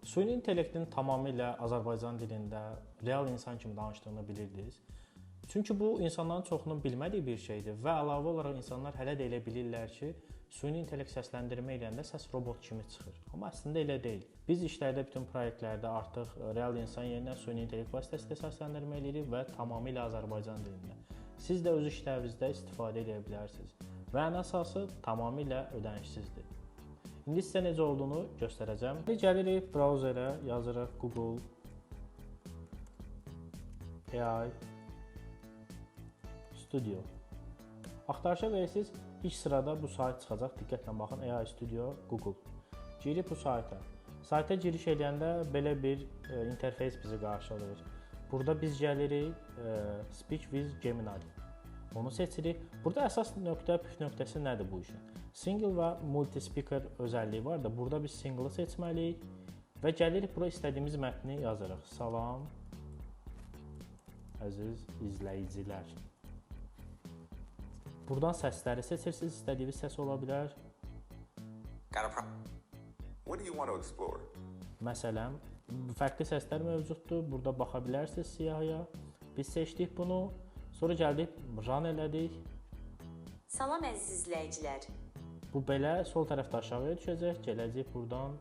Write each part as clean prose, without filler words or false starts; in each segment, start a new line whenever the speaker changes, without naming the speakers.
Süni intellektin tamamilə Azərbaycan dilində real insan kimi danışdığını bilirdiniz. Çünki bu insanların çoxunun bilmədiyi bir şeydir və əlavə olaraq insanlar hələ də elə bilirlər ki, süni intellekt səsləndirmə eləyəndə səs robot kimi çıxır. Amma əslində elə deyil. Biz işlərdə, bütün layihələrdə artıq real insan yerinə süni intellekt vasitəsilə səsləndirmə eləyirik və tamamilə Azərbaycan dilində. Siz də öz işlərinizdə istifadə edə bilərsiniz. Və ən əsası tamamilə ödənişsizdir. İndi sizə necə olduğunu göstərəcəm. İndi gəlirik brauzerə, yazırıq Google AI Studio. Axtarışa verirsiniz, ilk sırada bu sayt çıxacaq. Diqqətlə baxın, AI Studio Google. Girib bu sayta. Sayta giriş eləyəndə belə bir interfeys bizi qarşılayır. Burada biz gəlirik Speak with Gemini. Onu seçirik. Burada əsas nöqtə, püf nöqtəsi nədir bu işin? Single və multi-speaker özəlliyi var da, burada biz single-ı seçməliyik və gəlirik bura istədiyimiz mətni yazırıq. Salam əziz izləyicilər. Buradan səsləri seçirsiniz, istədiyiniz səs ola bilər.
Got a pro-
What do you want to explore?
Məsələn, fərqli səslər mövcuddur. Burada baxa bilərsiniz siyahıya. Biz seçdik bunu. Sonra gəldik, run elədik.
Salam əziz izləyicilər.
Bu belə sol tərəfdə aşağıya düşəcək. Gələcək buradan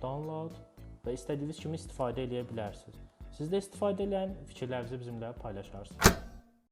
download və istədiyiniz kimi istifadə eləyə bilərsiniz. Siz də istifadə eləyən, fikirlərinizi bizimlə paylaşarsınız.